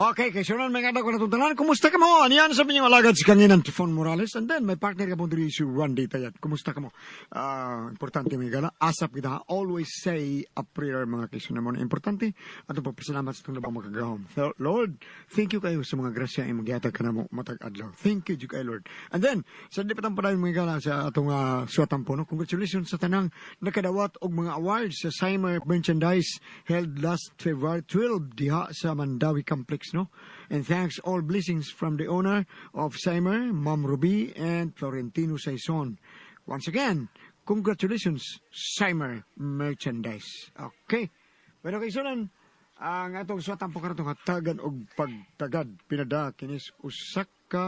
Okay, kay sunan mga anak ko natuntanan. Kumusta ka mo? Aniyan sa minyong alagad si Kanginan Tifon Morales. And then, may partner ka po diri si Randy Tayat. Kumusta ka mo? Ah, importante mga gala. Asap kita. Always say a prayer mga kaysunan mo. Importante. Atong pagpasalamat sa itong labang makagahom. So, Lord, thank you kayo sa mga grasya imong gihatag ka namo matag adlaw. Thank you, jud kay Lord. And then, sa di patang padayon mga gala sa atong suwatan po, no? Congratulations sa tanang nakadawat og mga awards sa Seimer Merchandise held last February 12 diha sa Mandawi Complex, no? And thanks all blessings from the owner of Seimer, Ma'am Ruby and Florentino Saison. Once again, congratulations, Seimer Merchandise. Okay. Pero kay sunan, ang atong suwatan po karatong hatagan og pagtagad pinada kinis usa ka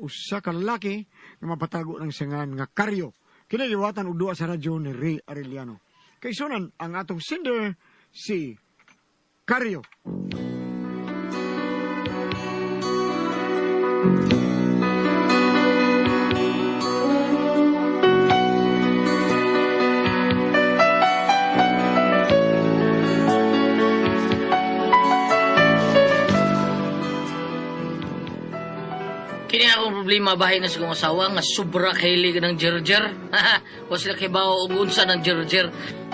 usa ka lalaki nga mapatago ng singan nga Karyo. Kini liwatan og duwa sa radyo ni Ray Arellano. Kay sunan ang atong sender si Karyo. Kini akong problema bahay na sa kong asawa nga sobra kahilig ng jerjer. Wa sila kay bawo og unsa ng jerjer.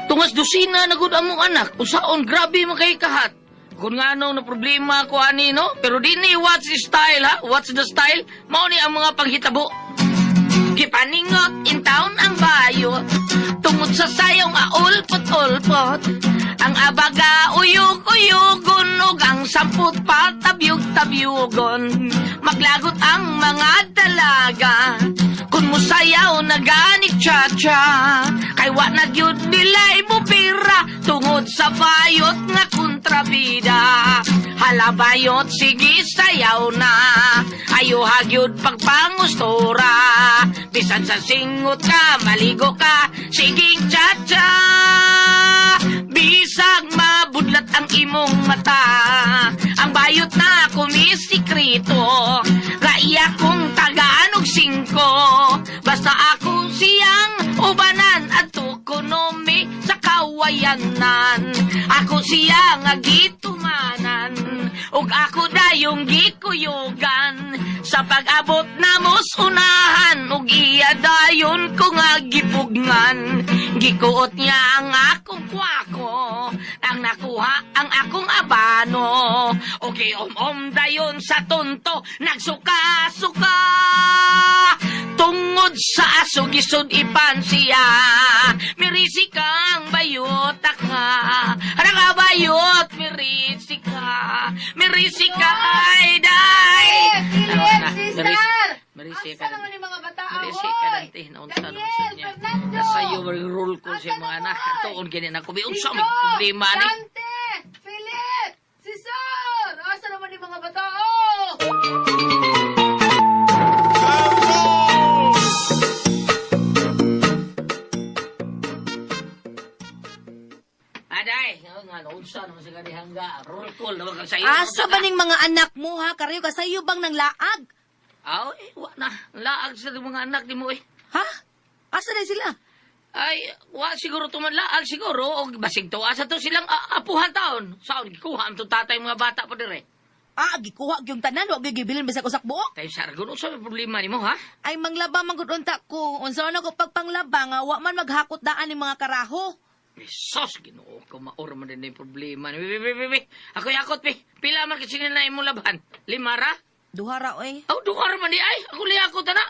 Tungas dosina na gud among anak. Usaon grabe man kay kahat. Kung nga na problema ko ani no, pero dinhi what's the style ha? What's the style? Mao ni ang mga panghitabo. Gipaningot in town ang bayot tungod sa sayaw nga ulpot-ulpot. Ang abaga uyog-uyugon ug ang samput patabyog-tabyugon. Maglagot ang mga dalaga kung musayaw na ganik cha-cha. Kay wa na gyud nila imupira tungod sa bayot nga kontrabida. Hala bayot, sige sayaw na. Ayo hagyud pagpangustora. Bisan sa singot ka, maligo ka, siging cha-cha. Bisag mabudlat ang imong mata. Ang bayot na kumisikreto. Kaya kong tagaan og singko. Basta ako siyang ubanan at tukonomi sa kawayanan. Ako siya nga gitumanan. Ug ako dayong gikuyugan. Sa pag-abot namos unahan ug iya dayon ko nga gipugngan. Gikuot niya ang akong kwako, ang nakuha ang akong abano. Okay, om-om dayon sa tunto, nagsuka-suka. Tungod sa aso gisud ipan siya. Mirisi kang bayot ka. Ano ka bayot? Mirisi ka. Mirisi ka ay day. Philip, Ano na? sister! Mirisi Asa ka. naman yung mga bata, Mirisi ka ahoy? dante. Naunsa naman sa Daniel, niya. Fernando! Nasayo rin roll ko Asa sa mga na anak. mo, oy? Tuon gini na ko. Unsa Tito, may problema ni? Dante! Philip! Cesar! Asa naman yung mga bata, oh? Aday, nga naunsa naman sa ganihangga. Roll call naman ka sa iyo. Asa ba ning mga anak mo ha? Kariyo ka sa iyo bang nang laag? Aw, eh, wa na. Laag sa mga anak ni mo eh. Ha? Asa na sila? Ay, wa siguro tuman laag siguro og basig to asa to silang apuhan taon. Saon gikuha ang tatay mga bata pa dire. Ah, gikuha gyung tanan wa gyud gibilin bisag usak buok. Kay sargon unsa may problema nimo ha? Ay manglaba man gud unta ko. Unsa man ako pagpanglaba nga wa man maghakot daan ning mga karaho. Sos, Ginoo ko maor man din yung problema ni. Bi, bi, bi, bi. Ako yakot pi. Pila man kasi na imong labhan? Lima ra? Duha ra oy. Aw, duha ra man di ay. Ako liyakot ana.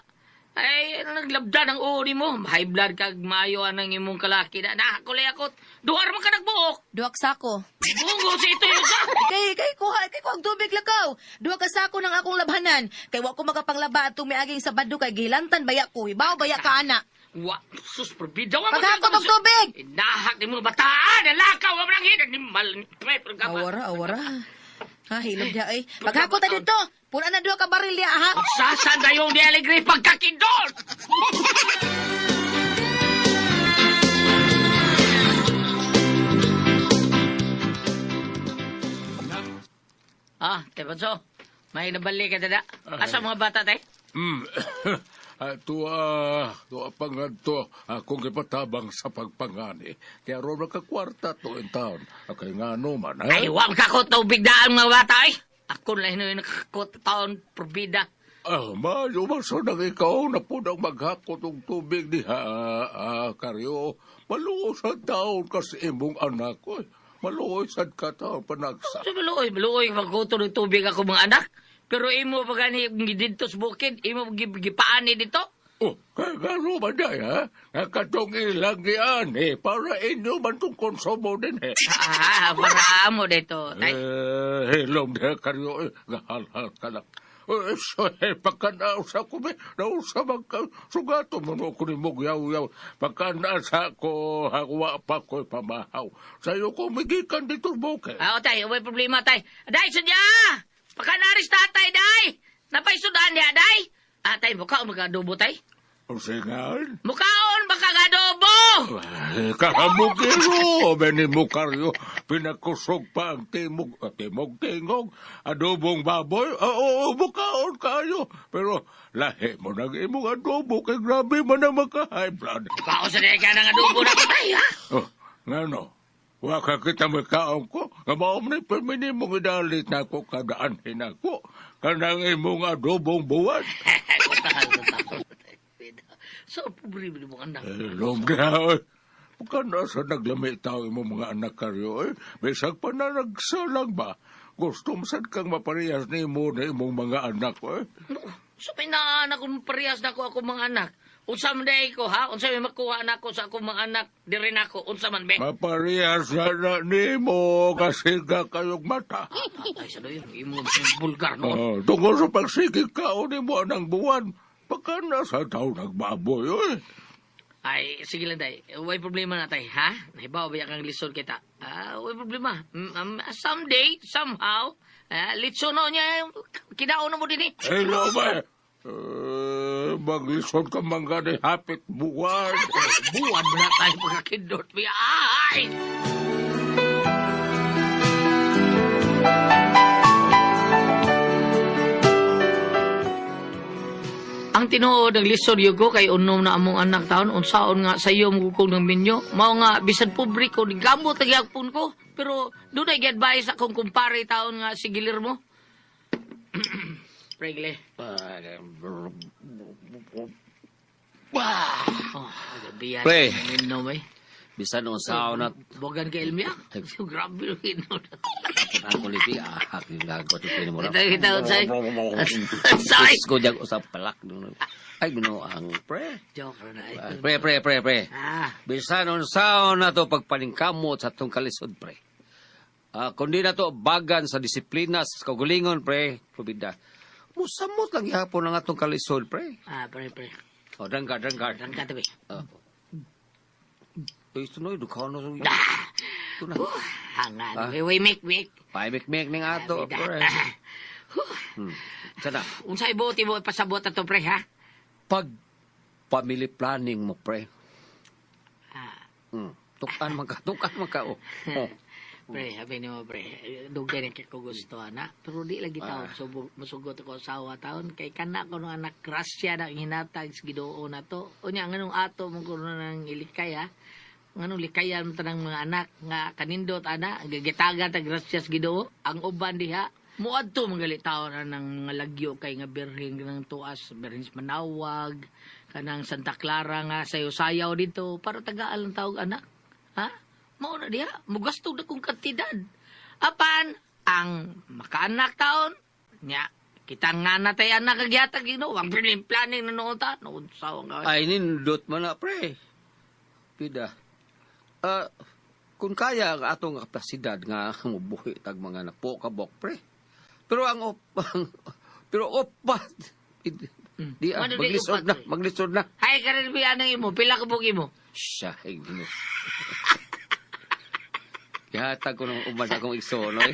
Ay, naglabdan ang uo mo. High blood kag maayo anang imong kalaki na. Na, ako liyakot. Duha ra man ka nagbuok. Duha ka sako. Bungo sa ito yun sa. Kay kay kuha kay kuha og tubig lakaw. Duha ka sako ng akong labhanan. Kay wa ko makapanglaba atong miaging Sabado kay gihilantan baya ko. Hibaw baya ka ana. Wa, sus, probida. Wa man Paghakot og tubig. Inahak ni mo bataan. Nalakaw, wa man ang hidan. Ni mal. Awara, awara. Ha, hilom diha ay. Paghakot ta dito. Puna na duha ka baril diha ha. Sasa dayong di alegre pagkakindol! Ah, Tepanso, may nabali ka dada. Asa mga bata tay? Tuwa, tuwa pangadto, akong ipatabang sa pagpangani. Kaya ron nakakwarta to in town. Kay nga no man, ha? Ay, wa makakot na ubigdaan mga bata ay. Ako na hinuy nakakot taon probida. Ah, mayo man ang ikaw na po nang maghakot og tubig diha, karyo. Maluoy sa taon kasi imong anak ko. Maluoy sad ka taon panagsa. Sa maluoy, maluoy magkuto ng tubig ako mga anak. Pero imo pa gani dito sa bukid, imo gipaani dito. Oh, kay gano man day, ha? Nga katong ilang giani, para inyo man tong konsumo din, eh. Ah, para amo dito. Tay. Eh, hilom diha karyo, eh. Gahalhal ka lang. Eh, so, eh, pagkanao sa ko, be, nausa man ka, sugato mo no ko ni mong yaw-yaw. Pagkanasa ko, hawa pa ko'y pamahaw. Sa'yo ko migikan dito, buke. Ah, o, tay, may problema tay. Day, sudya! Pakanaris tatay, day! Napay sudan niya, day! Ah, tay, mukhaon magka-adobo, tay? Usingan? Mukhaon magka-adobo! Ay, kahamugiro, beni mo karyo, pinakusog pa ang timog, ah, timog tingog, adobong baboy, ah, oo, bukaon kayo. Pero lahi mo nang imong adobo, kay grabe man ang maka-high blood. Mukhaon sa ka ng adobo na ko, tay, ha? Oh, ngano, waka kita makaon ko, nga mao man ni permini mong idalit na ako kadaan hinako, kanang imong adobong buwan. So, pobre mo anak. Eh, longga, oy. Bukan na sa naglami tao mo mga anak karyo, oy. Bisag pa na nagsalang ba? Gusto mo sad kang maparehas ni mo na imong mga anak, oy. No, so may naanak kung parehas na ko ako mga anak. Unsa man day ko ha? Unsa may makuha na ako sa akong mga anak diri nako? Unsa man be? Maparehas na na nimo kasi ka kayong mata. Ay sa doon, imo bulgar no. Oh, tungkol sa pagsigig kaon ni mo anang buwan, baka nasa tao nagbaboy, oy. Ay, sige lang day. Way problema na tay, ha? Nahibaw ba kang lisod kita? Ah, way problema. Someday, somehow, ah, litson na niya, kinaon na mo din eh. Hello, ba? Eh, maglisod ka man gani hapit buwan. Buwan mo na tayo pagkakindot. Ay! Ang tinuod ang lisod yugo kay unom na among anak taon unsaon nga sa iyo mugukog ng minyo mao nga bisan pobre ko gamot ang gyapon ko pero dunay gi-advise akong kumpare taon nga si Guillermo. Pregle. Oh, gabi yan. Pre. Minom eh. Bisan unsaon na Bogan kay Elmia. Grabe yung inom. ang kulipi, ah, yung gagot yung mo. Kita kita unsay. Say. Ko jag usap palak. Ay, binuang pre. Joke ra na. Ah, Pre, pre, pre, pre. Ah, Bisan unsaon na to pagpaningkamot sa atong kalisod, pre. Ah, kundi na to bagan sa disiplina sa kaugalingon, pre. Probida. Musamot lang gihapon ang atong kalisod, pre. ah, pre pre. O, dangga, dangga. Rangka tabi. Ah. Uy, sunoy, dukhaw na. Ah, Ito na. hangan. Ah. Wait, wait, make, make. Paimik-mik ning ato, Bida. pre. Ah. Sana, Unsay buot mo ipasabot ato pre ha? pag family planning mo, pre. Ah, Tukan man ka, tukan man ka. Oh. Oh. pre, sabi ni mo pre, dugay na kay ko gusto ana. Pero di lagi taon Ah. so, musugot ako asawa taon kay kana ko nung anak grasya na ang hinatag sa Ginoo na to. Unya nganong ato mo kuno nang ilikay ha. Nganong likayan mo tanang mga anak nga kanindot ana, gigitaga ta grasya sa Ginoo ang uban diha. Muadto manggali taon na ng mga lagyo kay nga birhen ng tuas, birhen sa Manawag, kanang Santa Clara nga sayo-sayaw dito para tagaan ang tawag anak. Ha? Mao na diha, mugasto na kong kantidad. Apan, ang makaanak taon, nya, kita nga na tayo anak kagyatag, you know, ang planning na noon ta, noon sa nga. Ay, nindot man na, pre. Pida. Ah, kung kaya ang atong kapasidad nga mubuhi tag mga napo kabok, pre. Pero ang op, pero opat. Di ah, Ano di maglisod upat, na, pre? maglisod na. Hay, karin ba anang imo, pila ka buk imo? Siya, ay, gino. Ihatag ko ng uban akong igsoon, oy.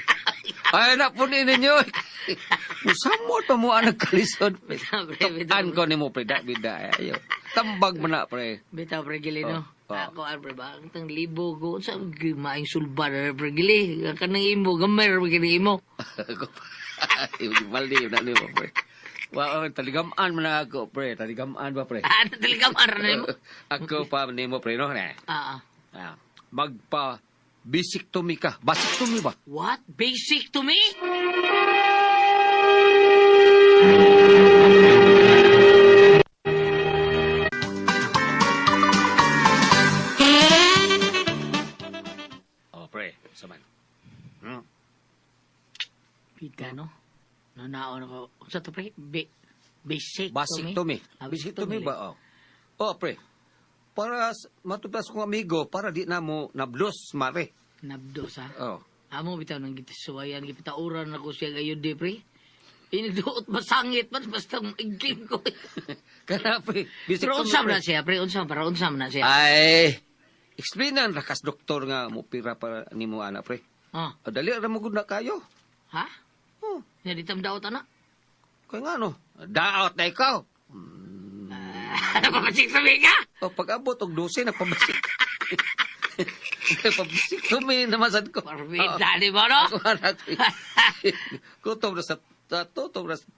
Ay, napunin ninyo. Musamot pa mo ang nagkalisod. Bitaw, pre, bitaw. Tukan ko ni mo, pre. Da, bida. Ayo. Tambag mo na, pre. Bitaw, pre, gili, no? Oh, oh. Ako, ah, pre, ba? Ang tang libo ko, sa maing sulba na, pre, gili. Kanang imo, gamay, pre, gili imo. Ay, Baldi, na ni mo, pre. Wow, taligaman man na ako, pre. Taligaman ba, pre? Ah, taligaman ra nimo. Ako pa nimo, pre, no? Na. Ah, ah. Ah, magpa bisiktomy ka. Basiktomy ba? What? Basic to me? Oh, pre, saman. Pita, no? Nanaon ako. Unsa to, pre? Basic to me? Basiktomy. Ah, Bisiktomy ba? Oh. Oh, pre. Para matuplas kong amigo, para di na mo nablos, mare. Nabdos, ha? Oh. Amo bitaw nang gitisuwayan, gipitauran ako siya gayon di, pre. Inigduot masangit man, basta maiglim ko. Kana, pre. Pero Bisiktomy. unsam pre. na siya, pre, unsam, para unsam na siya. Ay, explain na rakas doktor nga mo pira para nimo ana, pre. Ah, Oh, dali ra mo gud na kayo. ha? Oh, Nga di tam daot, ana? kay nga no. Daot na ikaw. Napapasik sabi ka? O pag-abot og 12 nagpabasik. Nagpabasik kami naman sad ko. Parmita, di ba, no? Ako anak. Kutob ra sa tutob ra sa-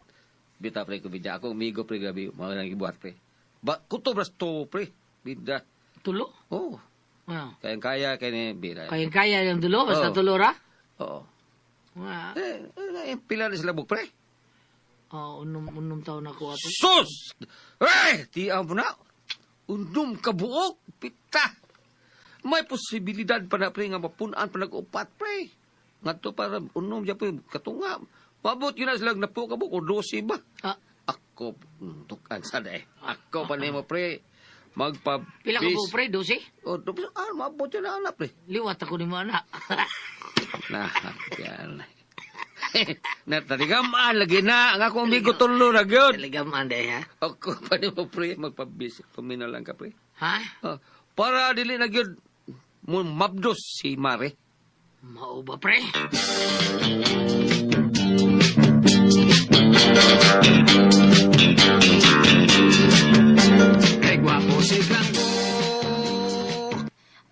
Bita pre ko bida ako amigo pre gabi mga nang gibuhat pre. Ba kutob ra sa to pre. Bida. Tulo? Oh, Ah. kayang kaya kay ni bida. Kaya-kaya yung tulo, basta Oh. tulo ra? Oo. Ah, Eh, eh, pila na sila buk pre. oh, unom taon ako ato. Sus! Eh, di mo na. Undom ka buok, pita. May posibilidad pa na pre nga mapunan pa nag-upat pre. Ngadto para unom siya pre katunga. Mabot yun na sila napo ka buok o 12 ba. Ah, Ako, tukan sa eh. Ako pa nimo pre. Magpa pila ka po, pre? 12? O, ah, mabot yun na anak pre. Liwat ako ni mo, anak. Nah, yan. Nataligaman lagi na. Ang akong amigo tulo na gyud. Talaga man, day, ha? Ako pa nimo pre, magpabisik tumina lang ka pre. Ha? Ah, para dili na gyud mo mabdos si Mare. Mao ba, pre? Kay gwapo si Ganggo.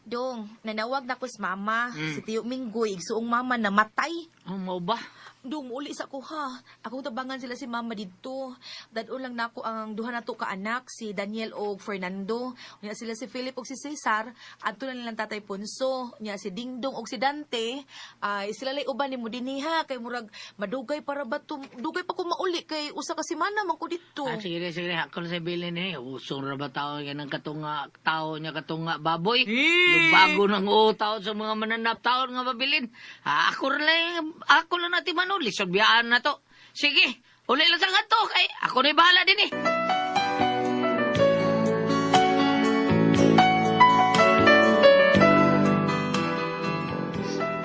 Dong, nanawag na ko sa mama. Si Tiyo Minggoy, igsuong mama namatay. Oh, mao ba? Dong, uli sa kuha. Akong tabangan sila si mama didto. Dadon lang nako ang duha nato ka anak, si Daniel og Fernando. Unya sila si Philip og si Cesar. Adto na nilang tatay Ponso. Unya si Dingdong og si Dante. Ay sila lay uban nimo dinhi ha kay murag madugay para ba to, dugay pa ko mauli kay usa ka semana man ko didto. Ah, sige, sige. Ako na sa bilin eh. Usong ra ba tao yan ang katunga, tao niya katunga baboy? Yung bago ng oo tao sa mga mananap tao nga babilin. Ah, ako lang, ako lang natin manuli. Lisod biyaan na to. Sige, uli lang sa kanto. Kay, ako na'y bahala din eh.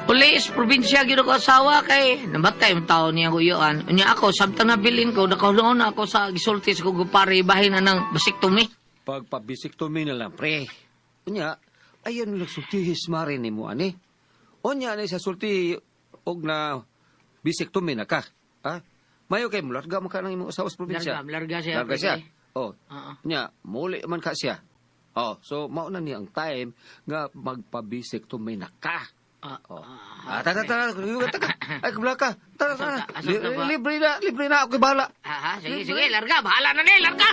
Uli, sa probinsya gyud ako asawa kay namatay ang tao niya kuyoan. Unya ako samtang nabilin ko nakahulong na ako sa gisulti sa kong kumpare bahin na ng basiktomy. Pagpabisiktomy na lang pre. Unya, ayan lang sultihis Mare nimo ani. Unya ni sa sulti og na bisiktomy na ka. Ha? Mayo kay mularga man ka ng imong asawa sa probinsya. Larga, larga siya. Larga siya. Oh, Oo. Nya, muli man ka siya. Oh, so mao na niya ang time nga magpabisiktomy na ka. Ah, Oh. ah, Ah, tara, tara, tara, tara. Ay, kubla ka. Tara, tara. Asa ka ba? Libre na, libre na. Ako'y bahala. Ah, ah, sige, sige, larga. Bahala na ni, larga.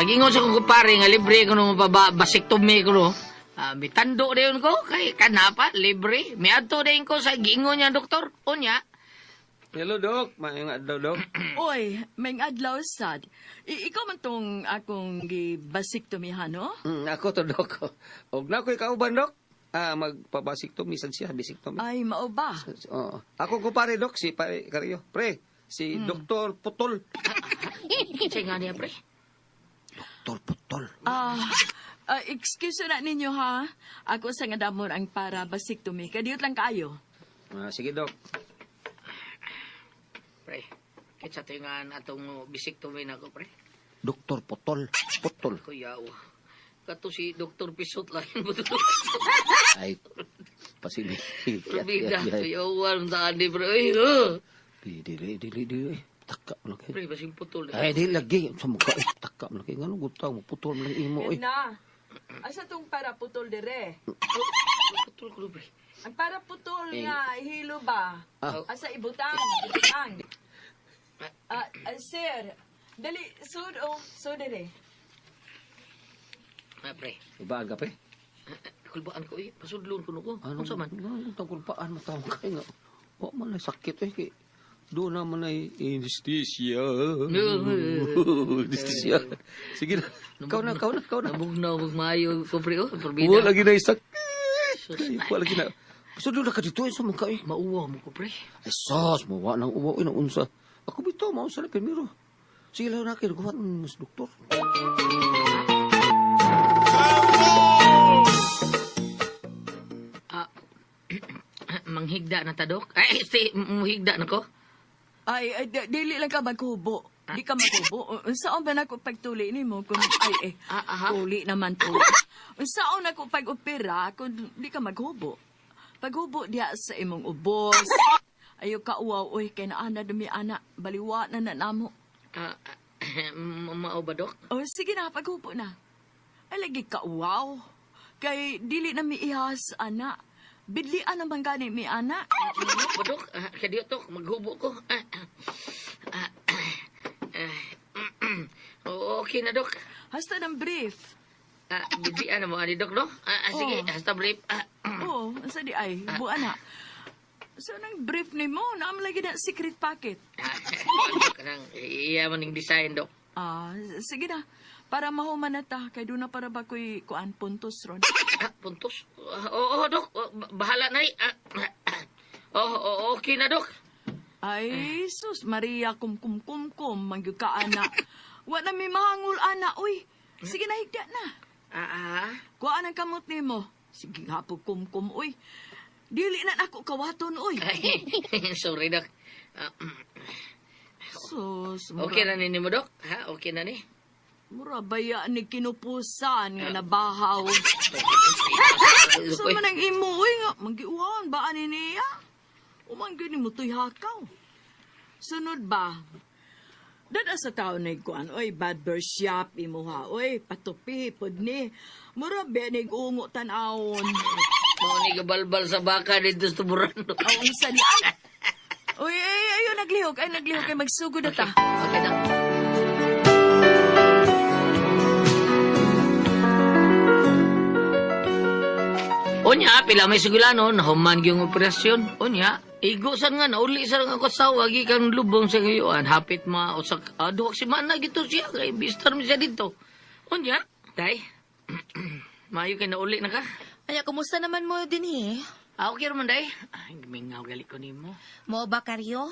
Pag-ingon sa kong kumpare nga libre ko nung basiktomy ko no. Ah, mitando dayon ko kay kanapa libre. Miadto dayon ko sa giingon niya doktor. Unya, Hello, Dok. Maayong adlaw, Dok. Oy, may adlaw sad. Ikaw man tong akong gibasiktomy ha, no? Ako to, Dok. Og na ako'y kauban, Dok. Ah, magpabasiktomy sad siya, bisiktomy. Ay, mao ba? Oo. Ako kumpare, Dok, si pare Karyo. Pre, si Dr. Putol. Say nga niya pre. Dr. Putol. Ah, excuse na ninyo ha. Ako sa nga damon ang para basiktomy. Kadiyot lang kaayo. Ah, sige, Dok. Pre, kitsa to nga atong bisiktomy nako pre. Dr. Putol. Putol. Kuya, oh. Kato si Dr. Pisot lang yung buto. Ay, pasili. Bida, kuya, ang daan di bro. Ay, oh. Dili, dili, dili. Taka. Taka man kay. Pre, basing putol. Eh. Ay, di lagi. Sa mukha, eh, taka man kay. Ngano, gutang, maputol man lang imo, eh. Na. Asa tong para putol dire? Putol ko, pre. Ang para putol Eh. nga hilo ba? Ah. Asa ibutang, ibutang. Ah, ah, sir, dali sud oh, sud dire. Ah, pre. Ibaan ka, pre. Kulbaan ko eh. Pasudlon ko no ko. Ano Unsa man? Ano tang kulpaan mo tawag kay nga. Wa man ay sakit eh kay doon naman ay anesthesia. Anesthesia. Sige na. Ikaw na, ikaw na, ikaw na. Nabugnaw mag maayo ko pre oh. Perbida. Wa lagi na sakit. Sus, Wa lagi na. So doon na ka dito eh, sa mga eh. Mauwa mo ko pre. Ay sos, mo wa nang uwa eh, nang unsa. Ako bitaw mao sa primero. Sige lang na kay kuha mas doktor. Ah, manghigda na ta dok. Ay, si muhigda na ko. Ay, ay dili lang ka maghubo. Di ka maghubo. Unsaon ba nako pagtuli nimo kung ay eh. Ah, aha. Tuli naman to. Unsaon nako pag-opera kung di ka maghubo? Paghubo diha sa imong ubos. Ayo ka uwaw oy kay naa na dumi ana baliwa na na namo. Ah, mao ba dok? Oh, sige na, paghubo na. Ay, lagi ka, wow. Kay, dili na miihas, ana. Bidlian naman gani mi, ana. Mao ba dok? Ah, kadiyo tok maghubo ko. Ah, ah, ah, ah, oh, okay na dok. Hasta ng brief. Ah, bibian na mo ani dok no? Ah, ah, sige, Oh. hasta brief. Ah, Oo, oh, sa di ay, buwan na. So, nang brief ni mo, naam lagi na secret packet. ah, kanang iya man ning design dok. Ah, sige na. Para mahuman na ta, kay doon na para ba ko'y kuan puntos ron. Ah, puntos. Ah, oo, dok. Oh, bahala na eh. Ah, ah, ah. Oh, oh, okay na dok. Ay, sus, Maria, kum kum kum kum, mangyud ka, ana. Wa na mi mahangol, ana, uy. Sige na, higda na. Ah, ah. Kuhaan ang kamot nimo. Sige nga po, kum-kum, uy. Dili na nako kawaton, uy. Ay, sorry dok. Ah, Sus, mura, okay na ni mo dok? Ha, okay na ni. mura baya ni kinupusan nga nabahaw. So man ang imo, uy, nga, manggiuhan ba ani niya? Umanggi ni mo to'y hakaw. Sunod ba? Dada sa taon na ikuan, oy, bad bird shop, imo ha, oy, patupi, pod ni. Mura ba ni ungo tan-awon. Mao ni gabalbal sa baka dito sa tuburan. Dok. Aw, unsa ni ay. Uy, ay, ayo naglihok, ay naglihok kay magsugod na ta. Okay dok. Unya, pila may sigulanon, human gyung operasyon. Unya, igo sad nga nauli sa nga asawa gikan lubong sa ngayuan, hapit ma usak duha ka semana gito siya kay bistar mi siya dito. Unya, tay. Maayo kay nauli na ka. Aya, kumusta naman mo din eh? Ah, okay raman day. Ay, mingaw gali ko nimo. Mo ba, Karyo?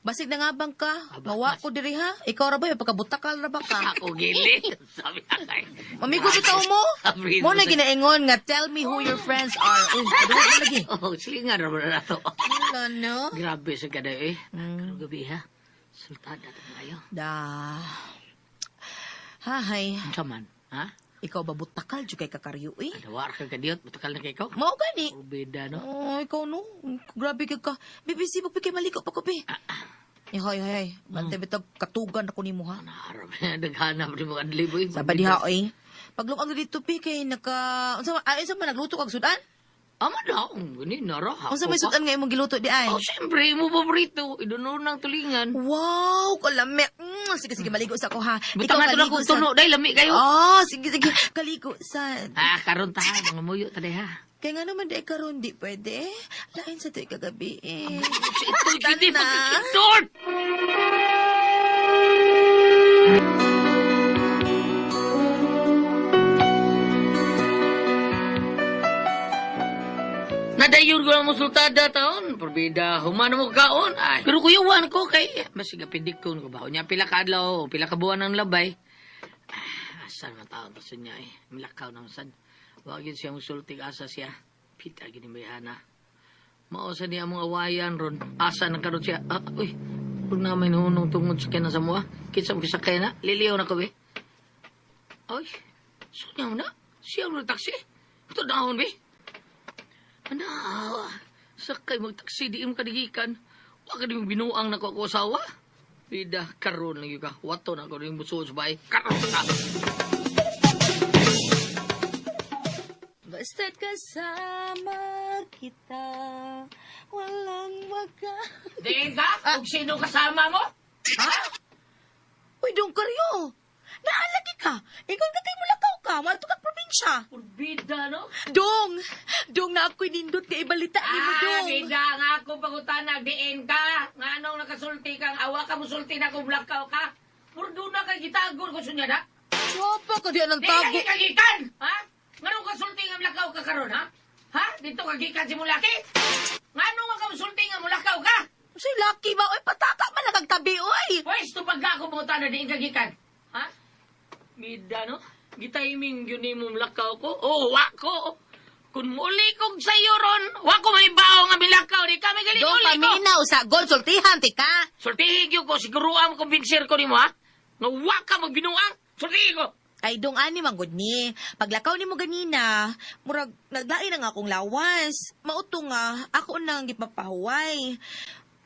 Basig na nga bang ka? Aba, Mawa ko diri ha? Ikaw ra ba? May pagkabutakal ra ba ka? Ako gili. Sabi akay. Mamigo bitaw mo? Abrido Mo na sa- ginaingon nga, tell me who your friends are. Uy, kaduwa na lagi. Oh, silingan ra ba na to. Wala, no? Grabe sa gaday eh. Karong gabi ha. Sultada ta kayo. Da. Hahay, Unsa man, ha? ikaw ba butakal jud kay kakaryo eh? Adawar ka kadiyot, butakal na kay ko. Mao gani. Urbida no. Oh, ikaw no. Grabe ka ka. Bibi, sibog pa kay maliko pa ko, bi. Ihoy, hoy, hoy. Bantay bitag katugan ako nimo ha. Naharap naghanap ni mga adlibo eh. Saba diha oy. Paglukag dito pi kay naka unsa ay unsa man nagluto kag sudan? Ama na, gani nara. Unsa may sudan nga imong giluto di ay? Oh, siyempre, mo paborito. Idununang tulingan. Wow, kalami. Sige sige maligo sa ko ha. Butang nga kaligo ko tuno, dahil lami kayo. Oh, sige sige kaligo sa. Ah, karon ta, mga muyo ta ha. Kaya nga naman di karon di pwede. Lain sa tuig kagabi eh. Ito, hindi Tana. pagkikindot! Nadayon ko lang mo sultada taon, porbida humano mo kaon. Ay, pero kuyuan ko kay basiga pindikon ko ba. Unya pila ka adlaw, pila ka buwan ang labay. Ah, asan man taon to sa niya eh. Milakaw na sad. Wa gyud siya musultig asa siya. Pita gini bayhana. Mao sa niya among awayan ron. Asa na karon siya. Ah, uy. Huwag na may hunong tungod sa kena sa mua. Kinsa mo kisakay na. Liliw na ko be. Ay, so niya na. Siya ang taxi. Ito dahon be. Ana, sakay magtaksi di mo kadigikan. Wa ka di mo binuang na ko ako asawa. Bida, karon lagi ka. Wato na ko rin musuod sa bahay. Karon ka. Basta't kasama kita, walang waka. Diin ka? Kung sino kasama mo? Ha? Uy, dong karyo! Naalagi ka! Ikaw ka kay mulakaw ka! Wato ka probinsya! Purbida, no? Dong! Dong na ako'y nindot kay ibalita ni mo, Ah, Dong! bida nga ako pangutana, diin ka. Nga anong nakasulti kang awa ka, musulti na kung blakaw ka. Purduna kay gitagor ko sunya na. Tropa ka diyan ang Di tago! ka gikagikan! Ha? Nga nung kasulti nga blakaw ka karon, ha? Ha? Dito ka gikan si mulaki? Nga nung nga kasulti nga mulakaw ka? Sa'y lucky ba? Uy, pataka man lang ang tabi, uy! Pwes, tupag ka ako pangutana, diin ka gikan. Ha? Bida, no? Gitiming yun ni mo mulakaw ko. Oh, wa ko. Kung muli kong sayo ron, wa ko may bao nga milakaw. Di kami galing Dong, uli ko. paminaw sa gold, sultihan, tika! Sultihi gyud ko, siguro ang kumbinser ko nimo ha. Nga wa ka magbinuang. Sultihi ko. Ay, dong ani man gud ni. Paglakaw nimo ganina, murag naglain na nga akong lawas. Mauto nga, ako nang gipapahuway.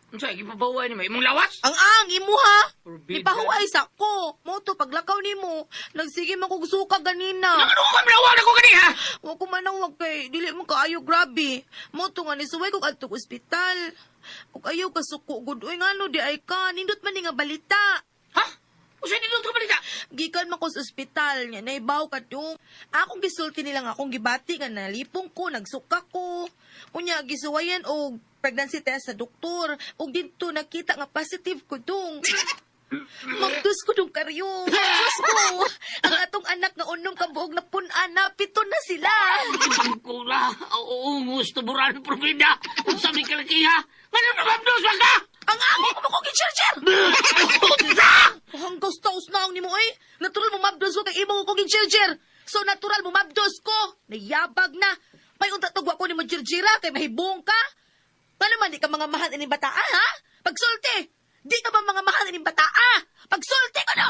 Unsa gipabaway nimo imong lawas? Ang ang imuha. Forbidden. Gipahuway sa ko. Mauto paglakaw nimo, nagsige man kog suka ganina. Ano ko kamlawan ako gani ha? Wa ko manawag kay dili mo kaayo grabe. Mauto nga nisuway kog adto ospital. Ug ayaw ka suko gud oy ngano di ay ka nindot man ni nga balita. Ha? Unsa nindot ka balita? Gikan man ko sa ospital niya, naibaw ka dong. Akong gisulti nila nga akong gibati nga nalipong ko, nagsuka ko. Unya gisuwayan og pregnancy test sa doktor. Ug didto nakita nga positive ko dong. Magdus ko dong karyo. Diyos ko. Ang atong anak nga unom ka buog na pun-an na, pito na sila. Pangkula, oo, gusto buran probida. Unsa mi kalakiha? Ngano na mabdos man ka? Ang amo ko mo gichirchir. Unsa? Hanggaw taos na ang nimo eh. Natural mo mabdos ko kay imo ko gichirchir. So natural mo mabdos ko. Nayabag na. May unta tugwa ko nimo jirjira kay mahibong ka. Paano man di ka mga mahal ining bataa ha? Pagsulti. Di ka ba mga mahal ining bataa? Pagsulti ko no.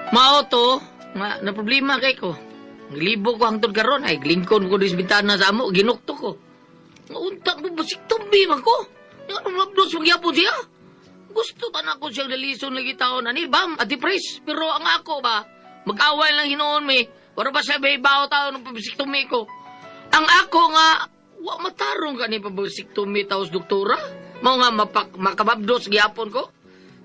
Mao to, nga na problema kay ko. Glibo ko hangtod karon ay lingkon ko dis bintana sa amo, ginukto ko. Nga unta ko basik tumbi man ko. Nga nung mabdos magyapon siya. Gusto ta na ko siyang dalison lagi taon ani bam ati pres. Pero ang ako ba mag-away lang hinuon mi. Wala ba siya may bao taon ng pabisik tumi ko. Ang ako nga wa matarong kani pabisik tumi taos doktora. Mao nga mapak, makababdos gyapon ko.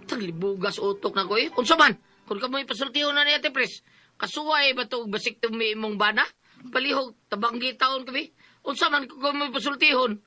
Taglibugas utok na ko eh. Unsa man, kung ka mo'y pasultihon na ni Ate Pres, kasuway ba ito basik tumi imong bana? Palihog, tabanggi taon kami. Unsa man kung ka mo'y pasultihon?